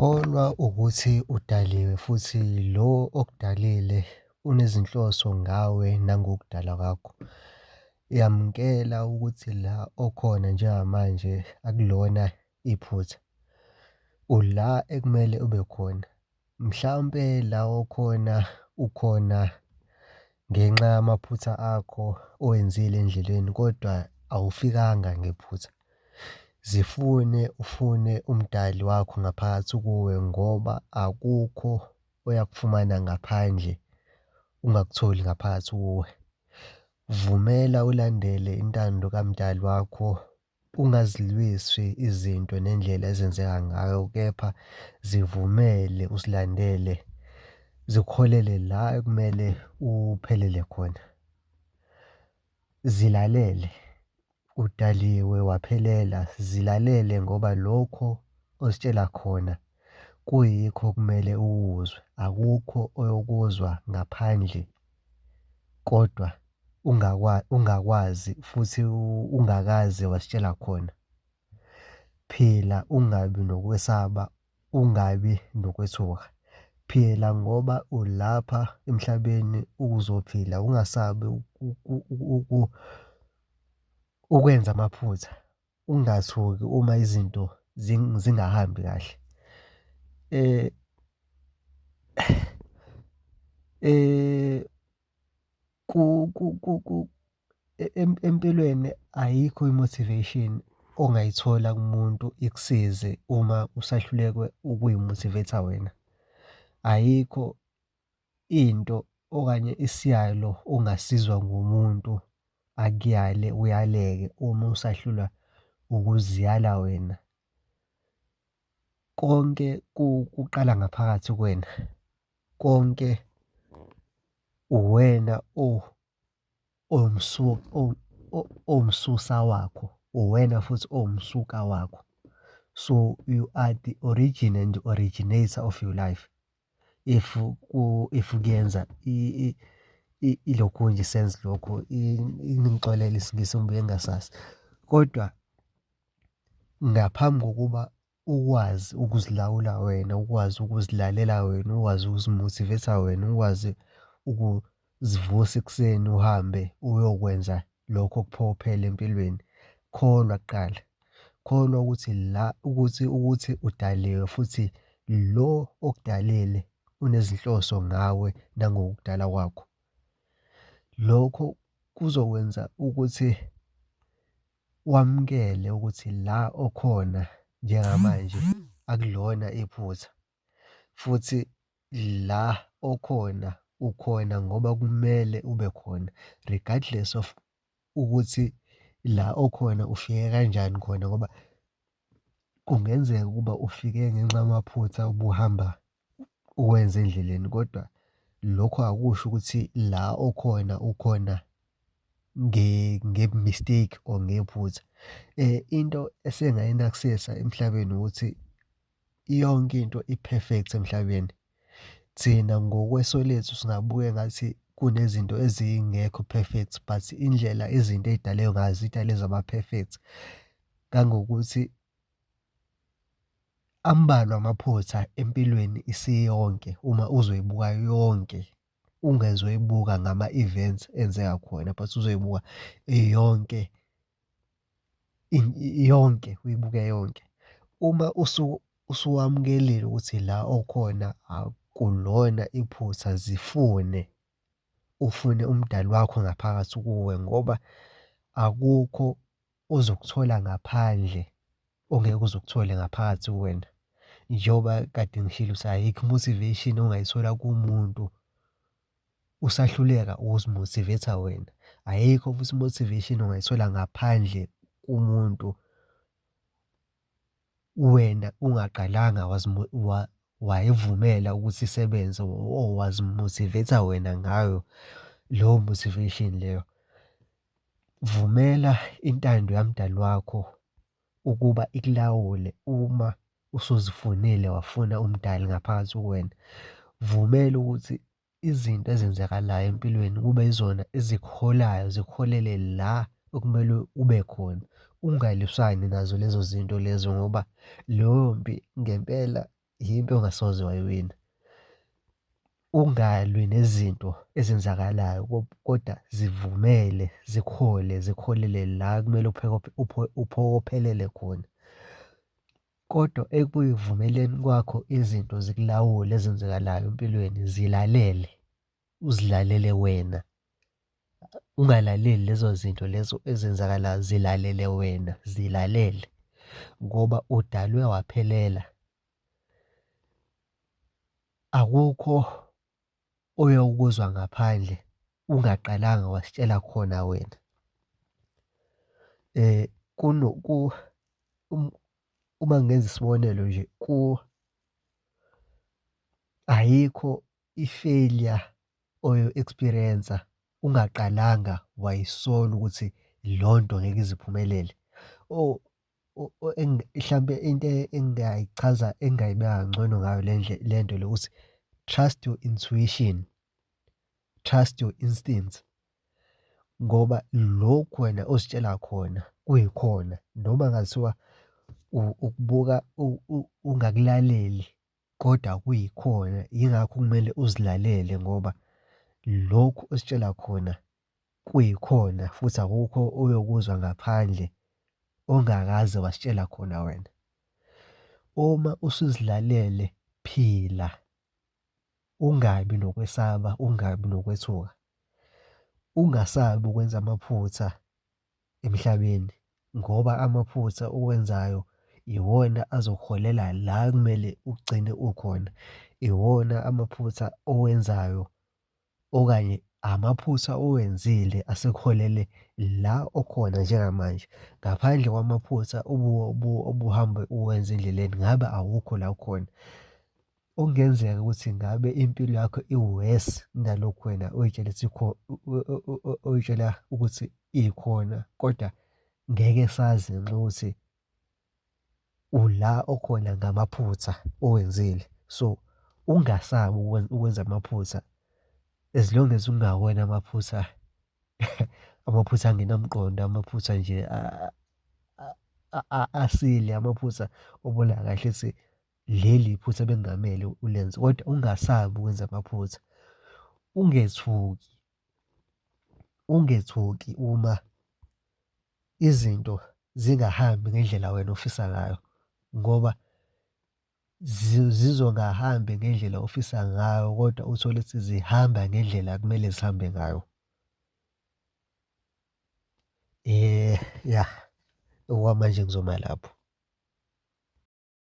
Kholwa ukuthi udaliwe futhi lo okudalile unezinhloso ngawe nangokudalwa kwakho. Yamukela ukuthi la okhona njengamanje akulona iphutha, ula ekumele ube khona. Mhlawumpe la okhona ukhona ngenxa yamaphutha akho owenzile endleleni kodwa awufikanga ngephutha. Zifune ufune umdali wakho ngaphakathi kuwe ngoba akukho oyakufumana ngaphandle ungakutholi ngaphakathi kuwe. Vumela ulandele intando kamdali wakho, ungazilwisi izinto nendlela ezenzeka ngayo, kepha zivumele uzilandele zikuholele la ekumele uphelele khona. Zilalele, udaliwe waphelela, zilalele ngoba lokho ozitshela khona kuyikho okumele ukuzwe, akukho oyokuzwa ngaphandle kodwa ungakwazi futhi ungakaze wazitshela khona. Phila ungabi nokwesaba, ungabi nokwethuka. Phila ngoba ulapha emhlabeni ukuzophila, ungasabi ukwenza amaphutha, ungathuki uma izinto zingahambi kahle. Empilweni ayikho i-motivation ongayithola kumuntu ikusize uma usahluleka ukuy'mothiveytha wena. Ayikho into okanye isiyalo ongasizwa ngumuntu akuyale uyaleke uma usahlulwa ukuziyala wena. Konke kuqala ngaphakathi kuwena, konke uwena owumsusa wakho, uwena futhi owumsuka wakho. So, you are the origin and originator of your life. If if kuyenza ilokhunja i-sense lokho, ningixolele isiNgisi ngibuye ngingasazi, kodwa ngaphambi kokuba ukwazi ukuzilawula wena, ukwazi ukuzilalela wena, ukwazi ukuzimothiveytha wena, ukwazi ukuzivusa ekuseni uhambe uyokwenza lokho okuphokophele empilweni, kholwa kuqala. Kholwa ukuthi la ukuthi ukuthi udaliwe futhi lo okudalile unezinhloso ngawe nangokudala kwakho. Lokho kuzokwenza ukuthi wamukele ukuthi la okhona njengamanje akulona iphutha, futhi la okhona ukhona ngoba kumele ube khona regardless of ukuthi la okhona ufike kanjani khona ngoba kungenzeka ukuba ufike ngenxa yamaphutha ubuhamba uwenza endleleni, kodwa lokho akusho ukuthi la okhona ukhona nge-mistake or ngephutha. Into esengayinakisisa emhlabeni ukuthi yonke into i-perfect emhlabeni. Thina ngokweso lethu singabuka engathi kunezinto ezingekho perfect, but indlela izinto ey'dalwe ngazo zidalwe zaba-perfect. Ngangokuthi ambalwa amaphutha empilweni isiyonke uma uzoyibuka yonke, ungezoyibuka ngama-events enzeka khona but uzoyibuka iyonke yonke, uyibuke yonke. Uma usuwamukelile ukuthi la okhona akulona iphutha, zifune ufune umdali wakho ngaphakathi kuwe ngoba akukho ozokuthola ngaphandle ongeke uze ukuthole ngaphakathi kuwena. Njengoba kade ngishilo ukuthi ayikho i-motivation ongayithola kumuntu usahluleka ukuzimothiveytha wena. Ayikho futhi i-motivation ongayithola ngaphandle kumuntu wena ungaqalanga wayivumela ukuthi isebenze or wazimothiveytha wena ngayo leyo motivation leyo. Vumela intando yamdali wakho ukuba ikulawule uma usuzifunile wafuna umdali ngaphakathi kuwena. Vumela ukuthi izinto ezenzakalayo empilweni kube yizona ezikuholayo zikuholele la okumele ube khona. Ungalwisani nazo lezo zinto lezo ngoba leyo mpi ngempela. Yimpi ongasoze wayiwina. Ungalwi nezinto ezenzakalayo kodwa zivumele zikuhole, zikuholele la ekumele uphokophelele khona. Kodwa ekuyivumeleni kwakho izinto zikulawule ezenzakalayo empilweni, zilalele, uzilalele wena. Ungalaleli lezo zinto lezo ezenzakalayo, zilalele wena, zilalele ngoba udalwe waphelela. Akukho oyokuzwa ngaphandle ungaqalanga wasitshela khona wena. Uma ngenza isibonelo nje, ayikho i-failure oyo-experience-a ungaqalanga wayisola ukuthi leyo nto ngeke ize iphumelele. Hlampe into engingayichaza, engingayibeka kangcono ngayo le nto le ukuthi, trust your intuition, trust your instincts, ngoba lokhu wena ozitshela khona kuyikhona noma kungathiwa ukubuka ungakulaleli kodwa kuyikhona. Yingakho kumele uzilalele ngoba lokhu ozitshela khona kuyikhona futhi akukho oyokuzwa ngaphandle ongakaze wasitshela khona wena. Uma usuzilalele, phila, ungabi nokwesaba, ungabi nokwethuka. Ungasabi ukwenza amaphutha emhlabeni ngoba amaphutha owenzayo iwona azokuholela la ekumele ugcine ukhona. Iwona amaphutha owenzayo okanye amaphutha owenzile asekuholele la okhona njengamanje. Ngaphandle kwamaphutha obuhambe uwenza endleleni ngabe awukho la okhona. Okungenzeka ukuthi ngabe impilo yakho i-worse kunalokhu wena oy'tshela ukuthi oy'tshela ukuthi ikhona, kodwa ngeke sazi ngenxa yokuthi ula okhona ngamaphutha owenzile. So, ungasabi ukwenza amaphutha as long as kungawona amaphutha, amaphutha angenamqondo, amaphutha nje asile, amaphutha obona kahle ukuthi leli iphutha ebekungamele ulenze, kodwa ungasabi ukwenza amaphutha. Ungethuki, ungethuki uma izinto zingahambi ngendlela wena ofisa ngayo, ngoba zizongahambi ngendlela ofisa ngayo kodwa uthole ukuthi zihamba ngendlela ekumele zihambe ngayo. Ya, okwamanje ngizoma lapho.